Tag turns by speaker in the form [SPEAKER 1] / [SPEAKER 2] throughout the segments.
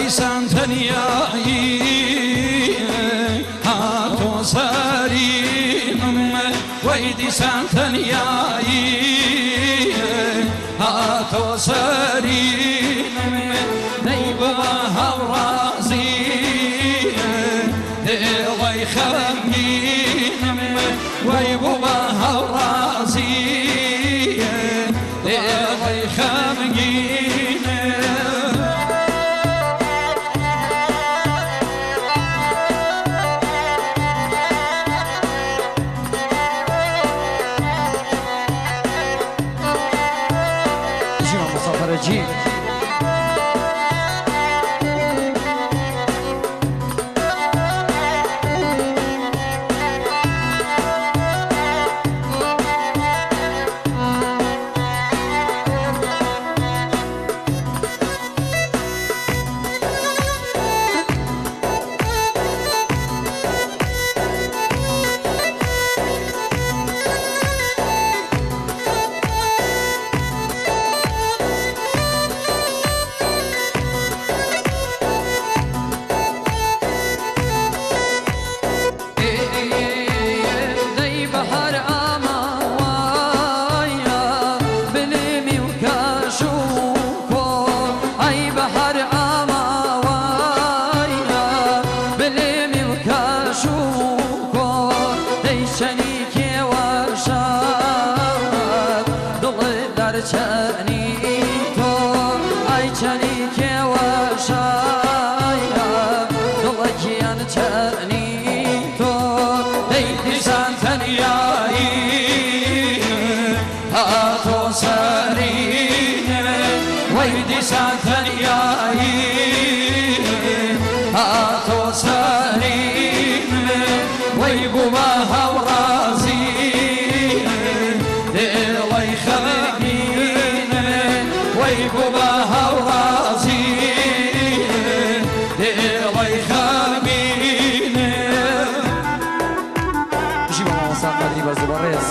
[SPEAKER 1] دیسان تەنیایی هاتۆ سەرینم وەی دیسان تەنیایی هاتۆ سەرینم دەی بووە هاوڕازی دڵی خەمگینم وەی بووە هاوڕازی دڵی خەمگینم.
[SPEAKER 2] بژی مامۆستا فەرەجی.
[SPEAKER 3] دەی بەهار ئاماوایە بلێمی و کاش و کۆ ئەی بەهار ئاماوایە بلێمی و کاش و کۆ دەی چەنی کێوەشاد دڵ دەرچەنی تۆ ئەی چەنی کێوەشایە دڵەکیان چەنی تۆ دەی
[SPEAKER 1] دیسان تەنیایی هاتۆ سەرینم وەی دیسان تەنیایی هاتۆ سەرینم وەی بوومە هاوڕازی دڵی خەمگینم وەی بوومە هاوڕازی دڵی خەمگینم.
[SPEAKER 2] بژی بۆ مامۆستا قادری بەرز و بەڕێز.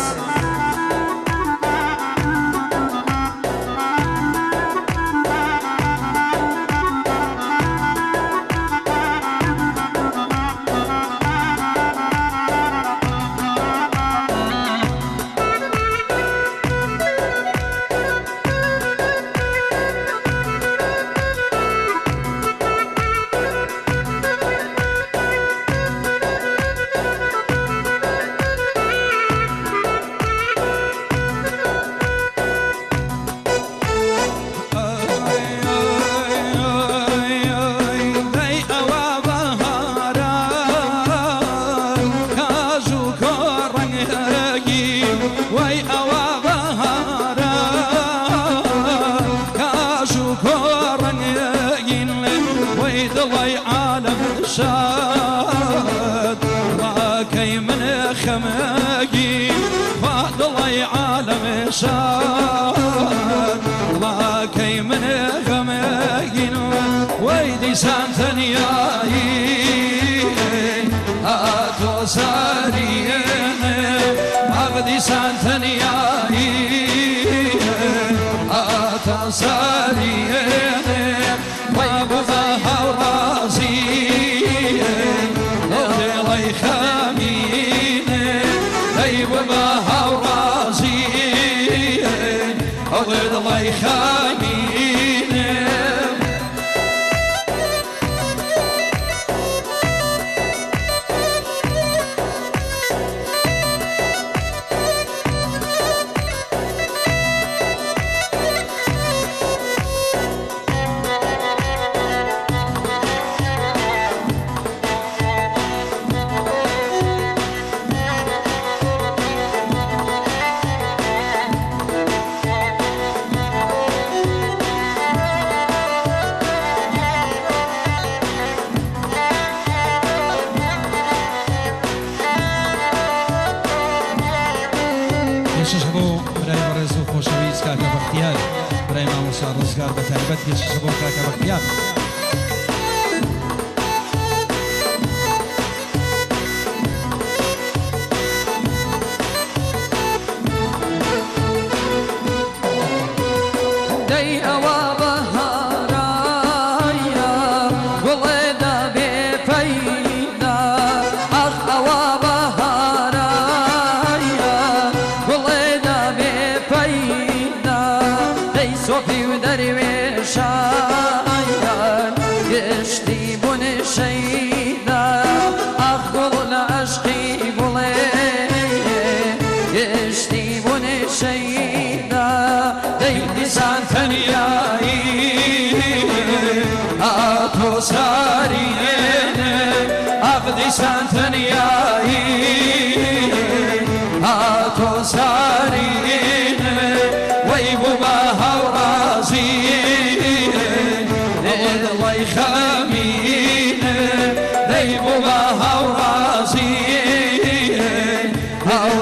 [SPEAKER 1] دەی ئەوە بەهارە کاژ و کۆڕەنگی وەی ئەوە بەهارە کاژ و کۆڕەنگین وەی دڵی عالەم شاد ڕاکەی من خەمگین وا دڵی عالەم شاد ڕاکەی من خەمگین وەی دیسان تەنیایی هاتۆ سەرینم ئاغ دیسان تەنیایی هاتۆ سەرینم وەی بوومە هاوڕازی دڵی خەمینم دەی بوومە هاوڕازی دڵی خەمینم.
[SPEAKER 4] پێشش بۆ برای بەڕێز و خۆشەویست کاکە بەختیار، برای مامۆستا ڕزگار بە تایبەت پێشش بۆ کاکە بەختیار.
[SPEAKER 3] دەی ئەوە بەهارایە شەیدا دەی
[SPEAKER 1] دیسان تەنیایی ئاتۆ سارینێ ئاخ دیسان تەنیایی ئاتۆ سارینێ وەی بوو بە هاوڕازی دڵی خەمینێ دەی بوو بە هاوڕازی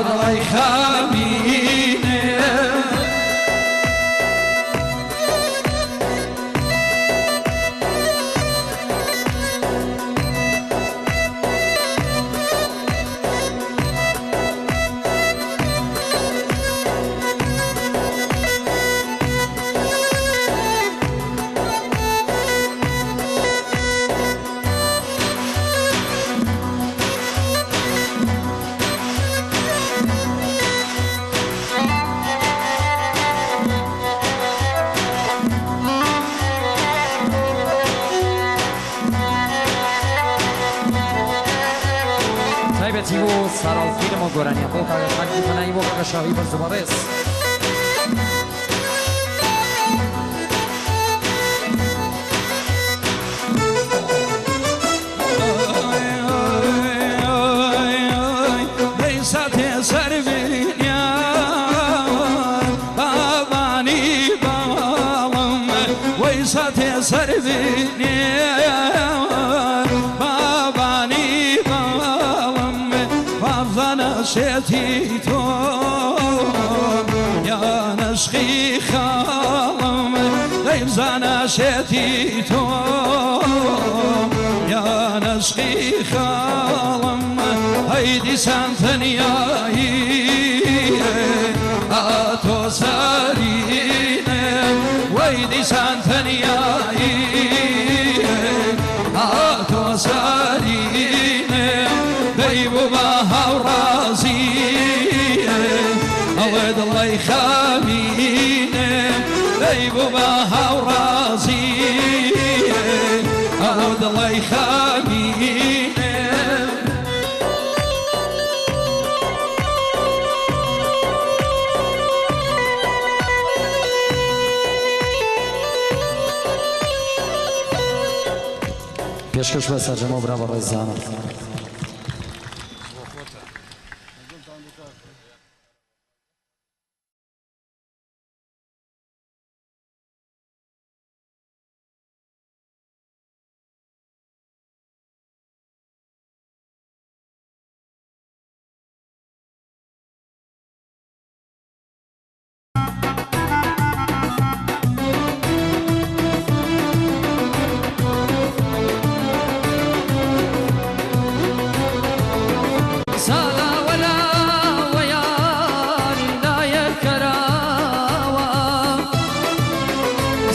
[SPEAKER 1] دڵی خەمینێ.
[SPEAKER 2] تایبەتی بۆ ساراڵ فیلم و گۆرانیە بۆ کاکە خاکی پەنایی بۆ کاکە شاهی بەرز و بەڕێز.
[SPEAKER 1] ساتێ سەربینیا بابانی باڵم وەی ساتێ سەربینیا بابانی باڵم بابزانە شێتی تۆ یا نەشقی خاڵم دەیبزانە شێتی تۆ یا نەشقی خاڵم هەی دیسان تەنیایی ئاتۆ سارینێ وەی دیسان تەنیایی ئاتۆ سارینێ دەی بوو بە هاوڕازی ئەوە دڵی خەمینێ دەی بوو بە هاوڕازی ئەوە دڵی خەمینێ.
[SPEAKER 2] پێشکەش بە سەرجەمە برا بەڕێزانە.
[SPEAKER 3] سالا ولا ويار لا يكراوا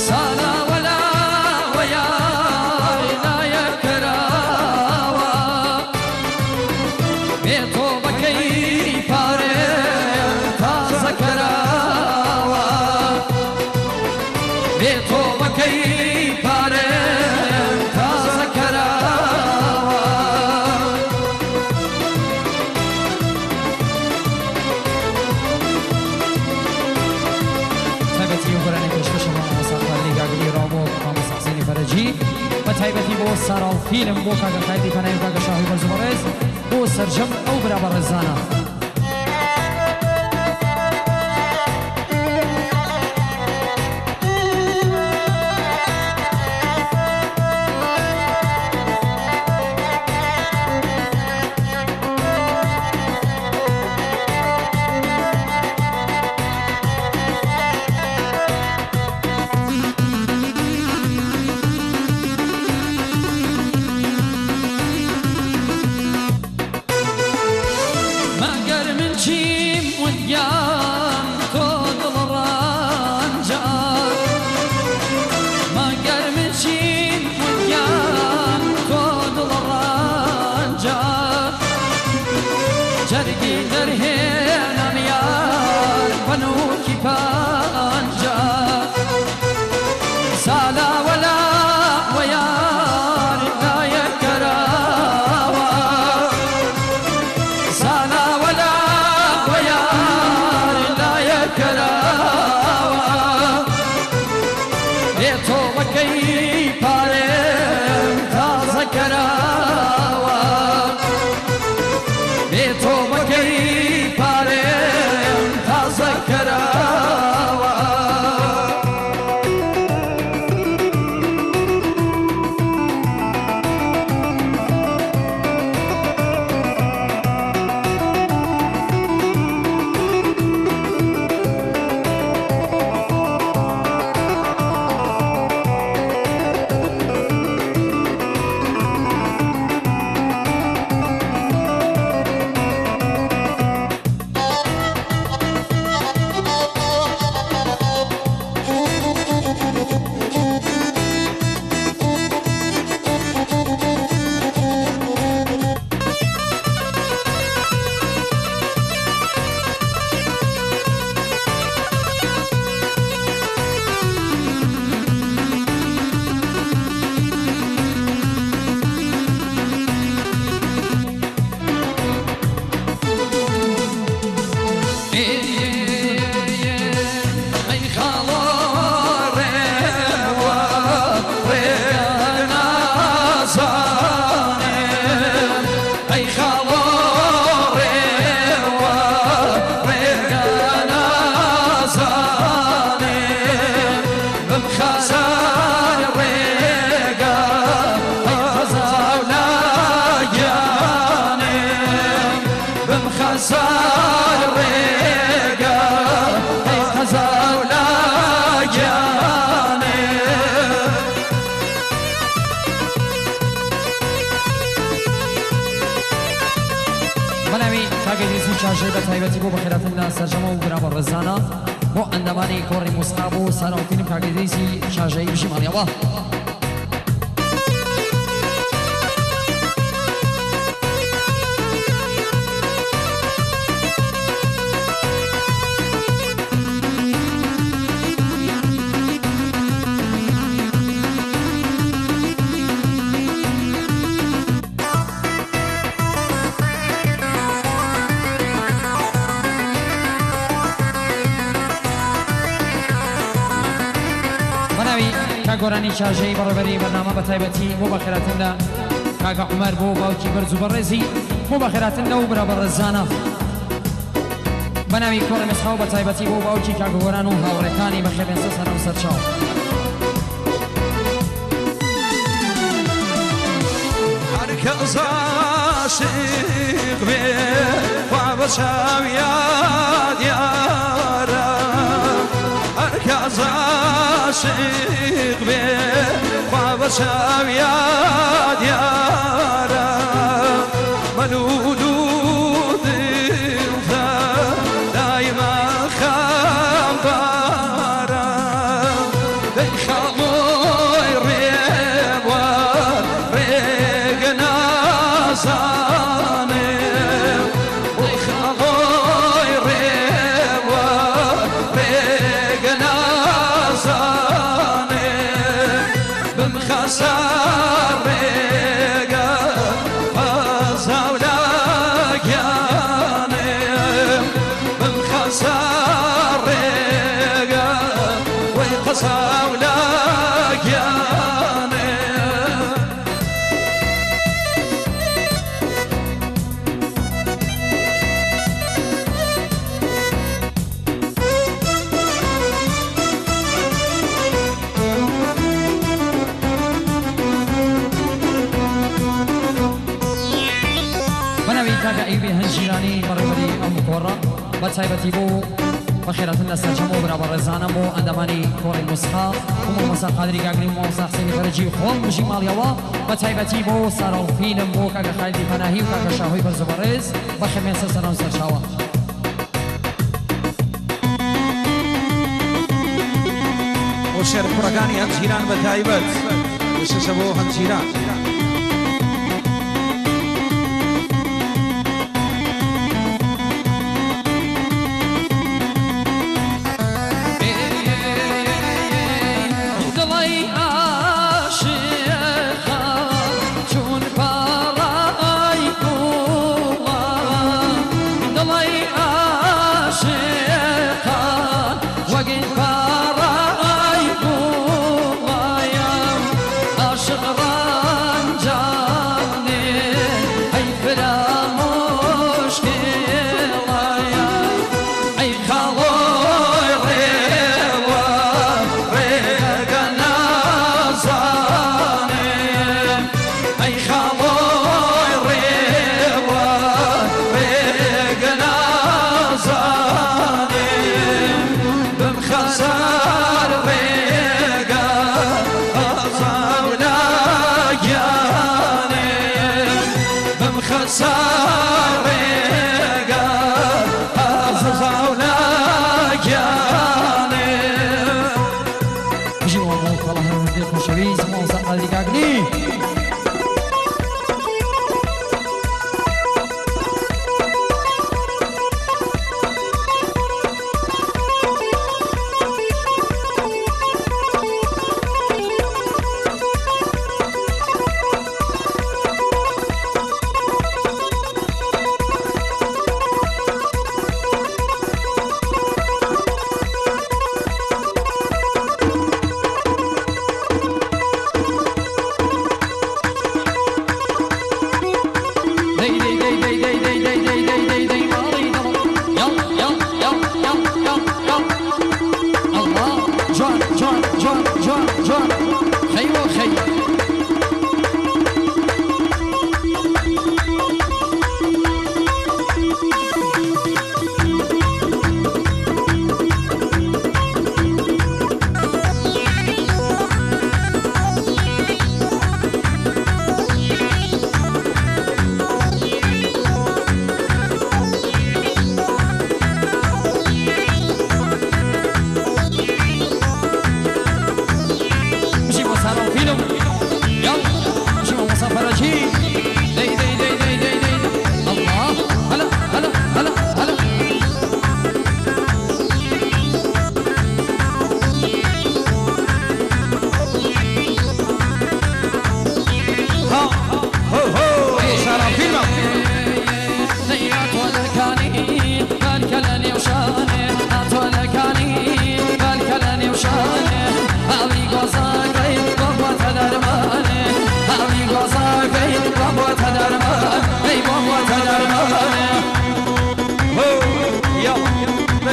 [SPEAKER 3] سالا ولا ويار لا يكراوا بيتو بكي پارێ تازە کراوە بێتۆ بەکەی پارێ تازە کراوە.
[SPEAKER 2] تایبەتی و گۆرانی پێشکەشە بۆ مامۆستا قادری گاگلی ڕاو بۆ مامۆستا حسێنی فەرەجی بە تایبەتی بۆ ساراڵ فیلم بۆ کاکە خالدی پەنای و کاکە شاهی بەرز و بەڕێز بۆ سەرجەم ئەو برا بەڕێزانە.
[SPEAKER 3] مەگەر من چیم ودیان تۆ دڵڕەنجە مەگەر من چیم ودیان تۆ دڵڕەنجە جەرگی دەرهێنام یار بەنووکی پەنجە سالا وەلا وەیار لا یەکەراوە سالا ولا ويار لا يكراوا.
[SPEAKER 1] ڕێگەی پارێم تازە کەراوە
[SPEAKER 2] شاژەی بە تایبەتی بۆ بەخێراتن لە سەرجەمە و برا بەڕێزانە بۆ ئەندامانی کۆڕی مۆسیقا بۆ سارا و فیلم کاگەدریسی شاژەی بژی ماڵیەوە. گۆرانی شاژەی بەڕێوەبەری بەرنامە بە تایبەتی بۆ بەخێراتن لە کاکە عومەر بۆ باوکی بەرز و بەڕێزی بۆ بەخێراتن لەو برا بەڕێزانە بە ناوی کۆڕی مۆسیقا و بە تایبەتی بۆ باوکی کاکە گۆران و هاوڕێکانی بەخێربێن سەر و سەرچاو.
[SPEAKER 1] هەر کەس عاشق بێ خوا بە چاویا دیارە هەر کەس عاشق بێ خوا بە چاویا دیارە مەلوول و دڵتە دایما خەمبارە دەی خەڵۆی ڕێبوار ڕێگە نازانێ دەی خەڵۆی ڕێبوار ڕێگە نازانێ بمخەسەر ڕێگە قەزاو لە گیانێ بمخەسەر ڕێگە وەی قەزاو لە گیانێ.
[SPEAKER 2] کاکە ئەیوبی هەنجیرانی بەڕێوەبەری ئەم کۆڕە بە تایبەتی بۆ بەخێراتن لە سەرجەم و برا بەڕێزانە بۆ ئەندامانی کۆڕی مۆسیقا و مامۆستا قادری گاگری و مامۆستا حسێنی فەرەجی و خۆم بژی ماڵیەوە بە تایبەتی بۆ سارا و فیلم بۆ کاکە خالیدی پەناهی و کاکە شاهۆی بەرز و بەڕێز بەخێربێن سەر سەران و سەرچاوە.
[SPEAKER 4] بۆ شێرکوڕەکانی هەنجیران بە تایبەت بشەشە بۆ هەنجیران.
[SPEAKER 1] عاشق ڕان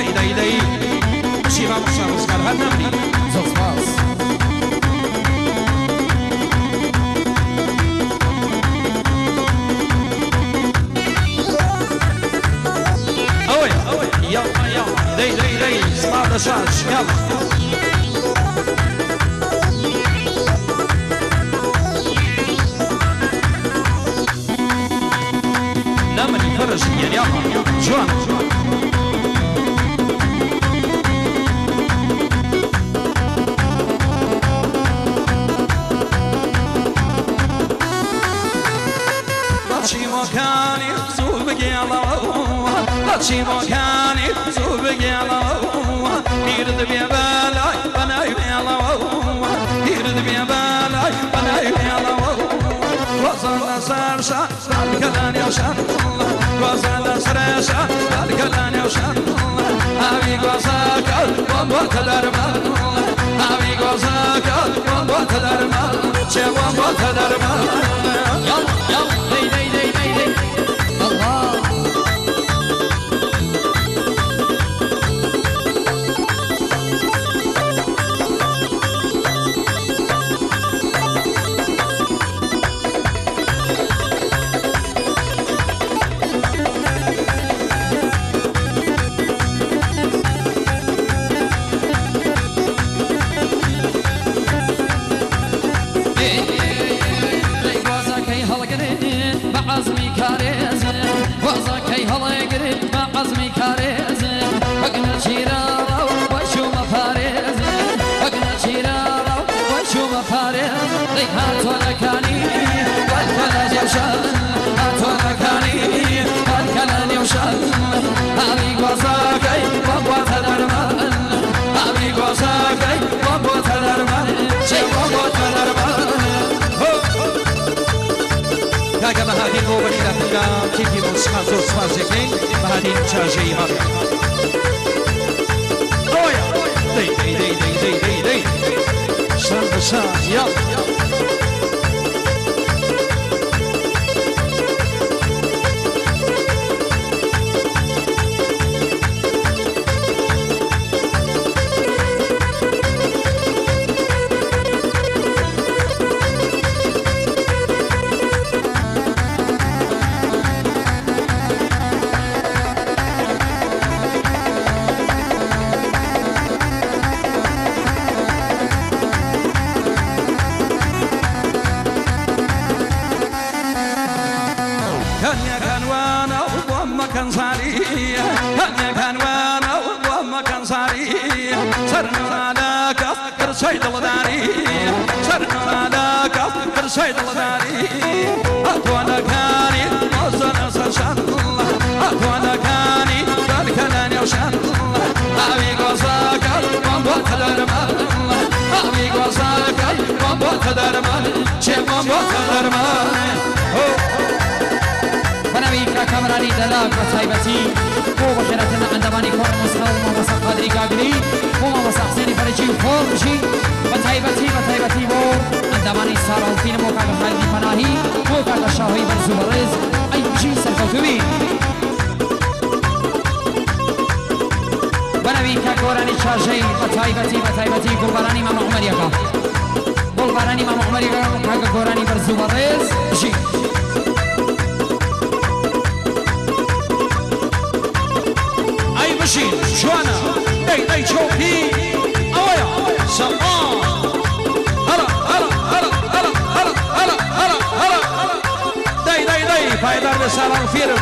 [SPEAKER 4] دەی دەی دەی بژی مامۆستا ڕزگار هەر نەمری.
[SPEAKER 2] زۆر سپاس.
[SPEAKER 4] ئەوەیە یاڵا یاڵا دەی دەی دەی سڵاو لە شاش یاڵا. نەمری فەرش گیان یاڵا جوان. بەچیمۆکانی زوو بگێڵەوە بەچیمۆکانی زوو بگێڵەوە پیرت بێ بەلای بەنای بێڵەوە پیرت بێ بەلای بەنای بێڵەوە گۆزان لەسەر شان بالکە لە نێو شان گۆزان لەسەر شان بالکە لە نێو شان ئاوی گۆزەکە بۆم بۆتە دەرمان ئاوی گۆزەکە بۆم بۆتە دەرمان چێ بۆم بۆتە دەرمان.
[SPEAKER 2] یاڵا یاڵا دەی دەی دەی دەی دەی ئەڵڵا. عزمی کارێز وازەکەی هەڵێگرت بە عەزمی کارێز وەک نەچیرەڕە و وەچوومە پارێز وەک نەچیرەڕە و وەچوومە پارێز دەی هاتۆنەکانی وەلکە لە نێوشان هاتۆنەکانی وەلکە لە نێوشان ئاوی گۆزەکەی بۆم بۆتە دەرمان ئاوی گۆزەکەی بۆم بۆتە دەرمان چێ بۆم بۆتە دەرمان.
[SPEAKER 4] کاکە بەهادین بۆ بەخیراتندا تیپی مۆسیقا زۆر سپاس دەکەین. بەهادین چاژەی هاڕێ. ئەوەیە دەی دەی دەی دەی دەی دەی دەی شان بە شان یاڵا.
[SPEAKER 2] بەناوی کاکامرانی دەلاک بە تایبەتی بۆ بەخێراتن ئەندامانی کۆڕ مۆسیقا و مامۆستا قادری گاگری بۆ مامۆستا حسێنی فەرەجی و خۆر بژی بە تایبەتی بە تایبەتی بۆ ئەندامانی سارا و فیلم بۆ کاکە خالیدی پەناهی بۆ کاکە شاهۆی بەرز و بەڕێز ئەی بژی سەرکەوتووبی. بەناوی کاکۆرانی چاژەی بە تایبەتی بە تایبەتی گوڵبارانی مامە عومەریەکە گوڵبارانی مامە عومەریەکە کاکە گۆرانی بەرز و بەڕێز بژی.
[SPEAKER 4] ئەی بژین جوانە دەی دەی چۆپی ئەوەیە سەما هەڵە هەڵە هەڵە هەڵە هەڵە هەڵە هەڵە هەڵە دەی دەی دەی پایدار لە ساڵان فێرم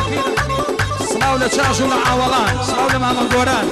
[SPEAKER 4] سڵاو لە چاژ و لە ئاوەڵان سڵاو لە مامە گۆران.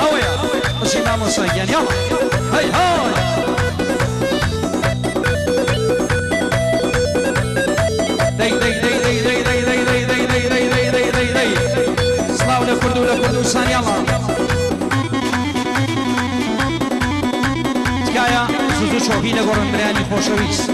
[SPEAKER 4] ئەوەیە بژی مامۆستا گیان یاڵا هەی هەی. زوو چۆپی لە گۆڕن برایانی خۆشەویست.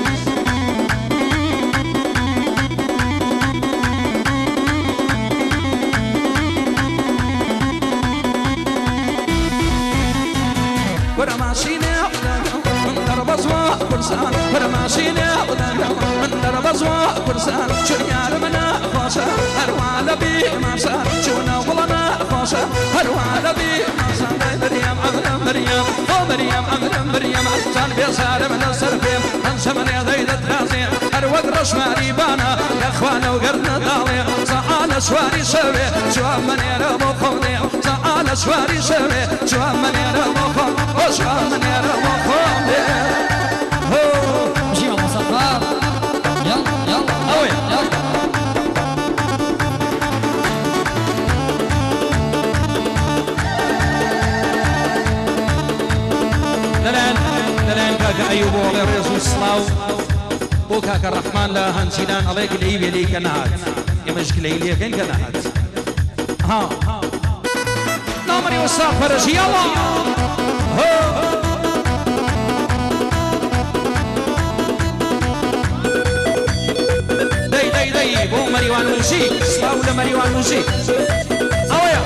[SPEAKER 2] بژی مامۆستا قار. یاڵا یاڵا
[SPEAKER 4] ئەوەیە.
[SPEAKER 2] یاڵا.
[SPEAKER 4] لەلایەن کاکە ئەیوب بۆ ئەڵێ ڕێز و سڵاو بۆ کاکە ڕەحمان لە هەنجیران ئەڵێ گلەیی بێ لێی کە نەهات، ئێمەش گلەیی لێکەین کە نەهات. ها نامەری وەستا فەرەژی یاڵا. هۆ دەی دەی دەی بۆ مەریوان موزیک، سڵاو لە مەریوان موزیک. ئەوەیە.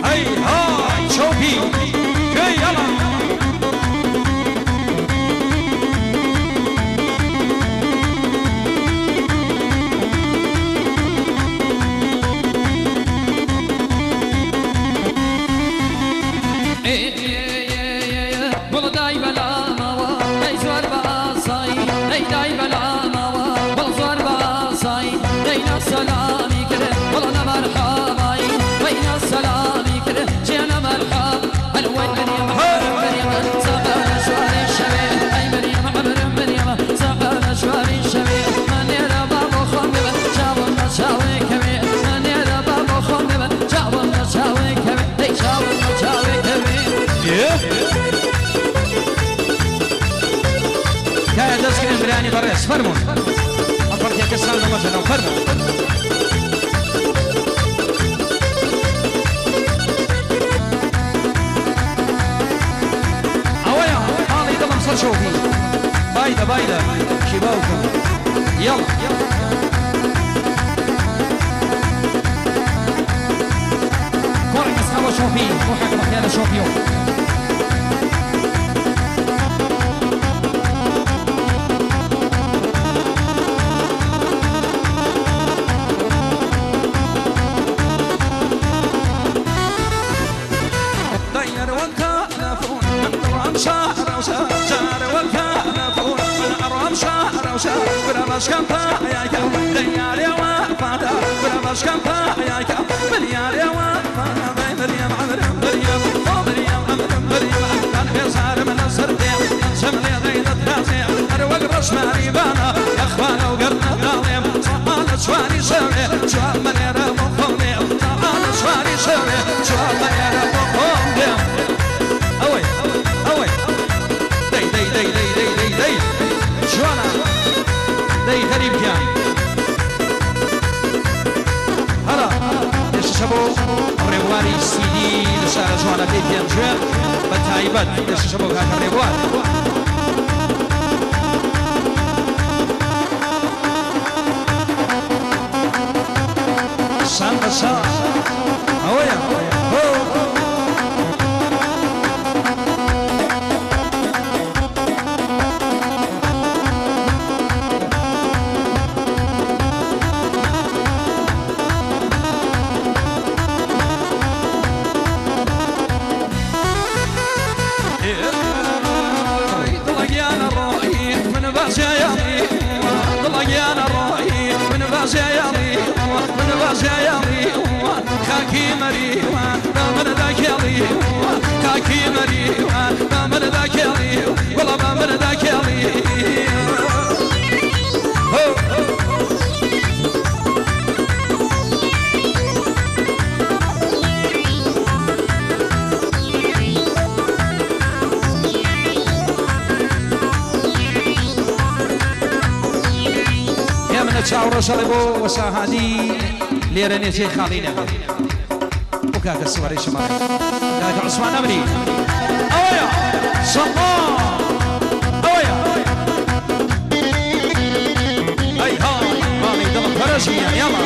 [SPEAKER 4] هەی های چۆپی کوێی یاڵا.
[SPEAKER 2] گوڵ دای بەلامەوە ئەی زۆر بە ئاسایی، ئەی دای بەلامەوە گوڵ زۆر بە ئاسایی، دەینا سەلامی کرد گوڵ نەمەرحەبایی، وەینا سەلامی کرد جێنە مەرحەب. هەلوەی مریەم عەمرم مریەم سەقەلە شواری شەوێ، ئەی مریەم عەمرم مریەم سەقەلە شواری شەوێ، منێرە با بۆ خۆم ببە چاوم لە چاوێ کەوێ، منێرە با بۆ خۆم ببە چاوم لە چاوێ کەوێ، دەی چاوم لە چاوێ کەوێ.
[SPEAKER 4] تکایە دەستکردن برایانی بەڕێز، فەرموون ئەپەڕتێکە ساو لەمەجەنەوە، فەرموون. ئەوەیە حاڵی دڵم سەر چۆپی. بایدە بایدە کی باوکم یاڵا.
[SPEAKER 2] کۆڕی مەسخەوە چۆپی بۆ کاکە بەختیار لە چۆپیەوە.
[SPEAKER 4] ئەوەی ئەوەی دەی دەی دەی دەی دەی دەی دەی جوانە دەی غەریب گیان. هەرا پێشەشە بۆ ڕێبواری سیدی لە شارە جوانەکەی پێنجوێن، بە تایبەت پێشەشە بۆ کاکە ڕێبوار. شان بە شان ئەوەیە. هۆ چاوڕەشەڵێ بۆ وەساهادی لێرە نێچەی خاڵی نەبێ بۆ کاکە سوارەی شەماڵی کاکە عوسمان ئەمری ئەوەیە سەڵا ئەوەیە ئەی های ماڵی دڵم پەرەش گیان یاڵا.